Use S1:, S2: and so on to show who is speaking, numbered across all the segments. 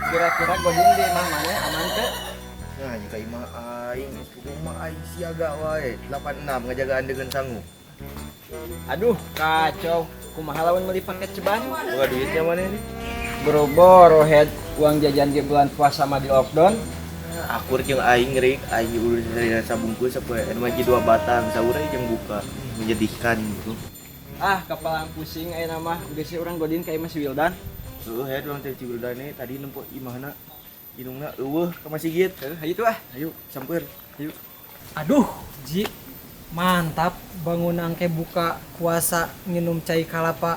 S1: Kira-kira godin di imah mana aman teu?
S2: Nah, jika imah aing geus mah aing siaga wae 86 ngajagaan dengan sangu.
S1: Aduh, kacau. Kumaha lamun meuli paket ceban?
S2: Boga duitnya mana ini?
S1: Boro-boro head uang jajan di bulan puasa mah di lockdown.
S2: Nah, akur jeung aing rek, aing udah dari sabungkus sapoe anu mah dua batang saurang jeung buka. Menyedihkan gitu.
S1: Ah, kepalang pusing ayeuna mah. Geus urang godin ka imah si Wildan.
S2: Heeh, head urang teh Ciburdane tadi nempo imahna indungna eueuh ka masjid.
S1: Heuh, hayu tuh ah.
S2: Ayo samper.
S1: Hayu.
S3: Aduh, Ji, mantap bangun angke buka puasa nginum cai kalapa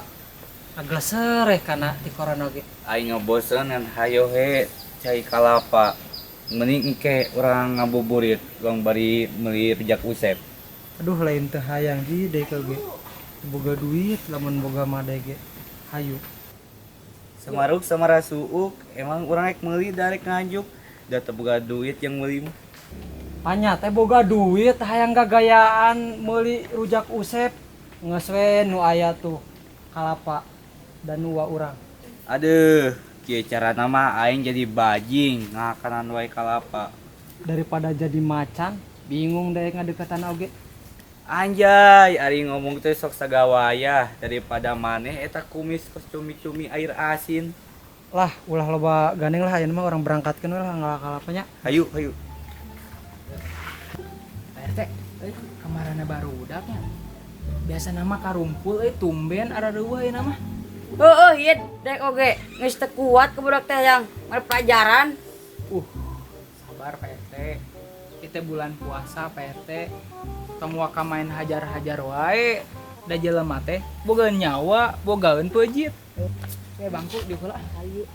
S3: aglesereh kana ti corona ge.
S4: Aing ngebosenan hayo he cai kalapa. Mending engke urang ngabuburit urang bari meuli rujak usep.
S3: Aduh lain teu hayang Ji deui ka ge. Boga duit lamun boga mah deui ge. Hayu.
S4: Samaruk samara suuk emang urang rek meuli darek nganjuk da teu boga duit yang meuli mah.
S3: Panya teh boga duit hayang gagayaan meuli rujak usep geus we nu aya tuh kalapa dan nu urang.
S4: Aduh, kieu carana mah aing jadi bajing ngakanan wae kalapa.
S3: Daripada jadi macan, bingung deh ngadeukeutan oge.
S4: Anjay, ari ngomong teh sok sagawayah daripada maneh eta kumis kos cumi-cumi air asin.
S3: Lah, ulah loba gandeng lah ayeuna mah urang berangkatkeun we lah ngala kalapanya.
S2: Hayu, hayu.
S5: Pak RT, kamarana barudak nya. Biasa nama karumpul euy tumben arareuweuh ayeuna mah.
S6: Heueuh, ieu dek oge geus teu kuat ke budak teh yang mere pelajaran.
S5: Sabar Pak RT. Kita bulan puasa Pak RT. Tong waka main hajar-hajar wae. Da jelema teh bogaeun nyawa, bogaeun peujit. Oke, bangku di heula.
S6: Hayu.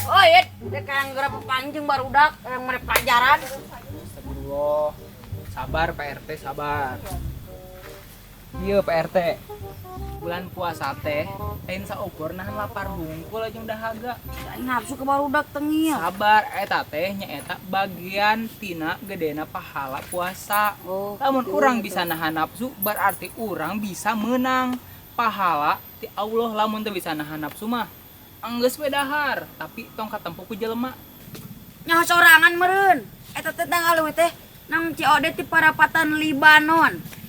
S6: Oh, ieu dek hayang geura papanjing barudak yang mere pelajaran.
S5: Astagfirullah. Sabar Pak RT, sabar. Iya Pak RT. Bulan puasa teh lain saukur nahan lapar hungkul jeung dahaga.
S6: Aing nafsu ke barudak tengil.
S5: Sabar eta teh nyaeta bagian tina gedena pahala puasa.
S6: Oh,
S5: Lamun
S6: gitu.
S5: urang bisa nahan nafsu berarti urang bisa menang pahala ti Allah. Lamun teu bisa nahan nafsu mah anggeus we dahar tapi tong katempo ku jelema.
S6: Nyaho sorangan meureun. Eta teh tanggal leuwih teh nang COD ti parapatan Libanon.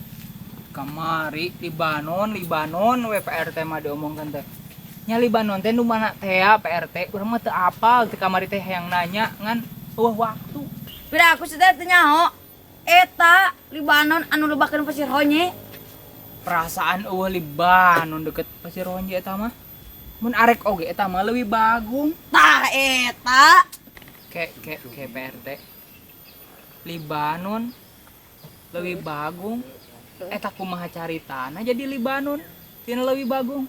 S5: Kamari Libanon, Libanon we Pak RT mah diomongkeun teh. Nya Libanon teh nu mana teh ya Pak RT? Urang mah teu apal ti kamari teh hayang nanya ngan eueuh waktu.
S6: Pira aku teh teu nyaho. Eta Libanon anu lobakeun pasir honye.
S5: Perasaan eueuh Libanon deket pasir honye eta mah. Mun arek oge eta mah leuwih bagung.
S6: Tah eta.
S5: Ke ke ke Pak RT. Libanon leuwih bagung. Eta kumaha caritana jadi Libanon tina leuwih bagung.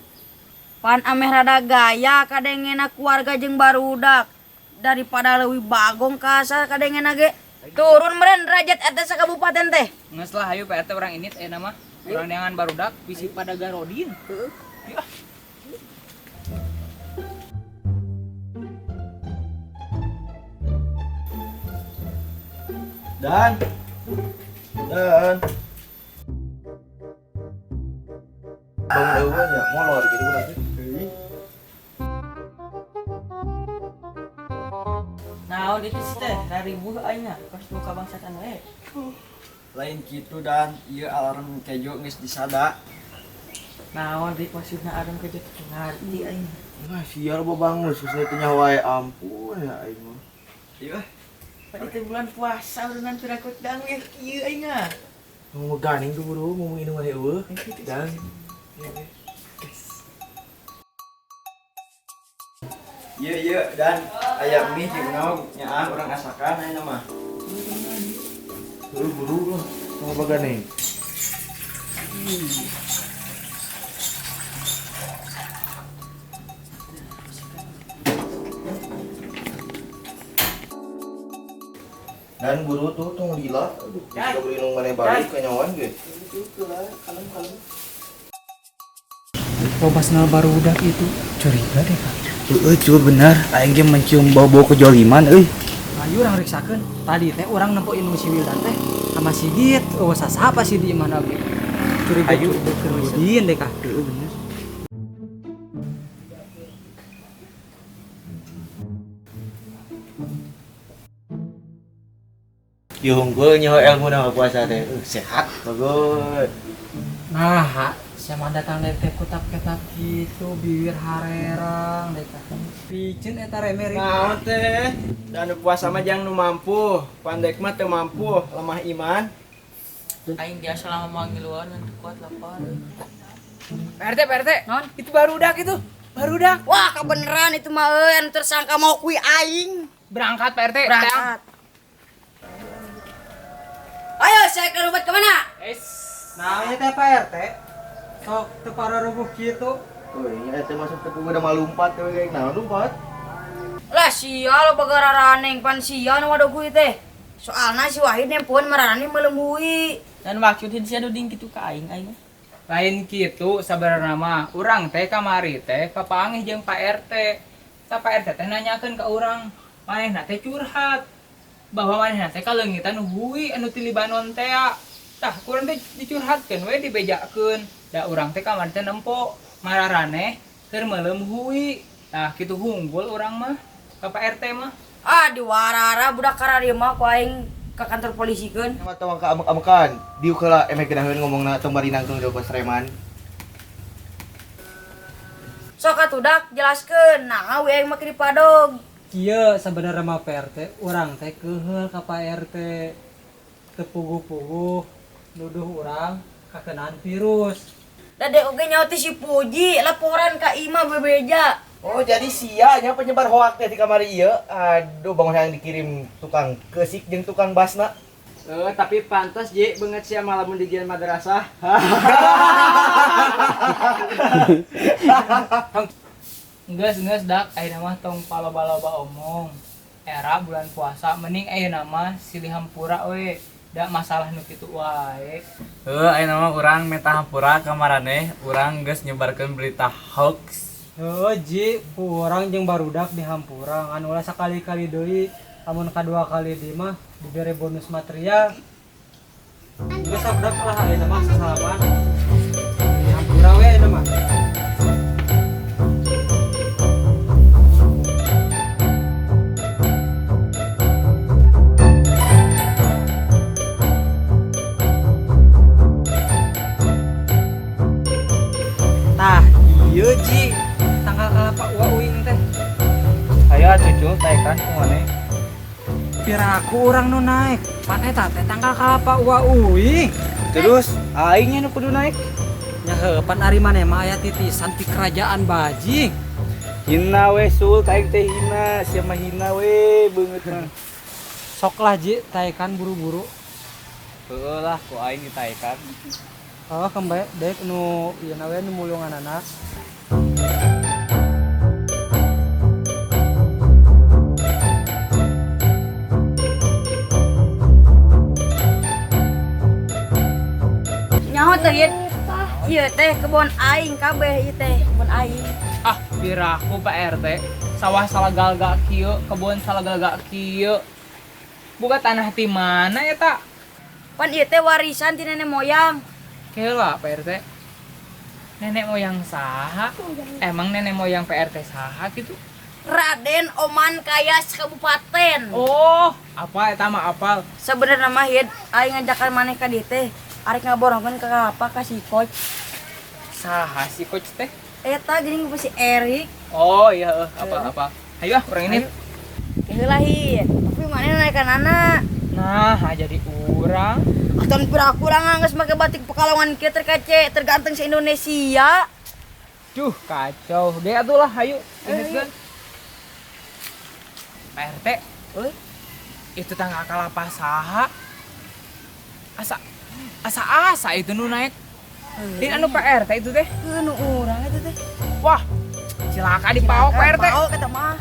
S6: Pan ameh rada gaya kadengena keluarga jeung barudak daripada leuwih bagong kasar kadengena ge. Turun meureun derajat eta sakabupaten teh.
S5: Geus lah hayu Pak RT urang init ayeuna mah. Urang neangan barudak bisi pada garodin.
S6: Heeh.
S5: Ya.
S2: Dan bangun eueuh nya molor gitu urang teh.
S7: Naon itu sih teh, raribuh aing nya, kos muka bangsatan we.
S1: Lain kitu dan ieu alarm kejo geus disada.
S7: Naon dik maksudna alarm kejo teu ngarti aing.
S2: Wah, sial babangun susah teh nyawa wae ampun ya aing mah.
S1: Ieu ah.
S7: Pada teh bulan puasa urunan pirakut dang we kieu aing ah.
S2: Ngomong ganing tuh bro, ngomong indung maneh eueuh. Dan
S1: Ieu ieu dan aya mie jeung naon nyaah urang asakan ayeuna mah.
S2: Heuh buru lah, sama baganing. Dan buru tuh tong lila, aduh, bisa beri nung maneh balik kanyawan ge.
S3: Loba senal barudak itu curiga deh kak.
S4: Heeh, coba bener aing ge mencium bau-bau kejoliman euy.
S3: Ayo urang riksakeun. Tadi teh urang nempo indung si Wildan teh sama Sigit. Eueuh sasapa sih di imahna ge. Curiga
S4: Ayo.
S3: curiga keur deh kak.
S4: Heeh bener.
S2: Ieu hungkul nyaho ilmu na puasa teh. Sehat bagus.
S3: Nah, siapa datang dari teh kutap-ketap gitu, bibir harerang deh. Picin eta remeri.
S1: Naon teh? Dan nu puasa mah jang nu mampu, pandek mah teu mampu, lemah iman.
S7: Aing biasa lama mangiluan ngan kuat lapar.
S5: Pak RT, Pak RT.
S6: Non?
S5: Itu barudak itu. Barudak.
S6: Wah, kebeneran itu mah euy anu tersangka mau kui aing.
S5: Berangkat Pak RT.
S6: Berangkat. Ayo, saya ke rumah kemana?
S5: Es.
S3: Nah, ini teh Pak RT. Sok teu pararuguh kitu.
S2: Oh, iya teh masuk teh udah malumpat teh kayak naon lumpat.
S6: Lah sia lo bagararaneng pan sia nu waduh teh. Soalna si Wahid nempoan mararane melembuhi.
S7: Dan maksud sia duding kitu ka aing aing.
S5: Lain kitu sabarana mah urang teh kamari teh papanggih jeung Pak RT. Tah Pak RT teh nanyakeun ka urang, manehna teh curhat bahwa manehna teh kaleungitan hui anu ti Libanon teh. Tah kurang teh dicurhatkeun we dibejakeun. Da urang teh kamari teh nempo mararaneh keur meuleum hui. Tah kitu hunggul urang mah ka Pak RT mah.
S6: Ah diwarara budak kararieu mah ku aing ke kantor polisi keun.
S2: Sama tawang ka amek-amekan. Diuk heula emeh geunaheun ngomongna tong bari nangtung jauh Sleman.
S6: Sok atuh dak jelaskeun nah we aing mah keur dipadog.
S3: Kieu sabenerna mah Pak RT, urang teh keuheul ka Pak RT. Teu puguh-puguh nuduh urang kakenaan virus.
S6: Da dek oge nyaho teh si Puji laporan ka imah bebeja.
S2: Oh, jadi sia nya penyebar hoak teh di kamari ieu. Aduh, bangun yang dikirim tukang kesik jeung tukang basna.
S1: Tapi pantas je banget sia malah mun digian madrasah.
S5: Geus geus dak ayeuna mah tong paloba-loba omong. Era bulan puasa mending ayeuna mah silih hampura we. Da masalah nu kitu wae.
S4: Heuh, ayeuna mah urang meta hampura ka maraneh, urang geus nyebarkeun berita hoax.
S3: Heuh, ji, ku urang jeung barudak dihampura ngan ulah sakali-kali deui, lamun kadua kali deui mah dibere bonus material. Geus dak lah ayeuna mah sasalaman. Dihampura we ayeuna mah. Tah, ieu ji, tanggal kalapa ua uing teh.
S4: Hayo atuh cul taekan ku maneh.
S3: Piraku urang nu naik. Pan eta teh tanggal kalapa ua uing.
S4: Terus aing nya nu kudu naik.
S3: Nya heuh, pan ari maneh mah aya titisan ti kerajaan bajing.
S4: Hina we sul ka aing teh hina, sia mah hina we beungeut mah.
S3: Sok lah ji, taekan buru-buru.
S4: Heueuh lah ku aing ditaekan.
S3: Oh, kembali dek nu ieu na we nu mulunganana.
S6: Nyaho teh ieu. Ieu teh kebon aing kabeh ieu teh kebon aing.
S5: Ah, piraku Pak RT. Sawah salagalga kieu, kebon salagalga kieu. Buka tanah ti mana eta?
S6: Pan ieu teh warisan ti nenek moyang.
S5: Kela Pak RT. Nenek moyang saha? Emang nenek moyang Pak RT saha gitu?
S6: Raden Oman Kaya Kabupaten.
S5: Oh, apa eta mah apal?
S6: Sebenarnya mah ieu aing ngajakan maneh ka dieu teh arek ngaborongkeun ka kalapa ka si coach.
S5: Saha si coach teh?
S6: Eta geuning si Erik.
S5: Oh iya, apa apa. Ayo ah, urang ini.
S6: Heula hi. Tapi maneh naekanana.
S5: Nah, jadi urang.
S6: Atuh piraku urang geus make batik Pekalongan kieu terkece, terganteng se Indonesia.
S5: Duh, kacau. Deh atuh lah, ayo. Ini Pak RT,
S6: Euy,
S5: itu tangga kalapa saha? Asa asa asa itu nu naik. Ini anu Pak RT itu teh.
S6: nu urang eta teh.
S5: Wah, cilaka dipaok Pak RT.
S6: Paok eta mah.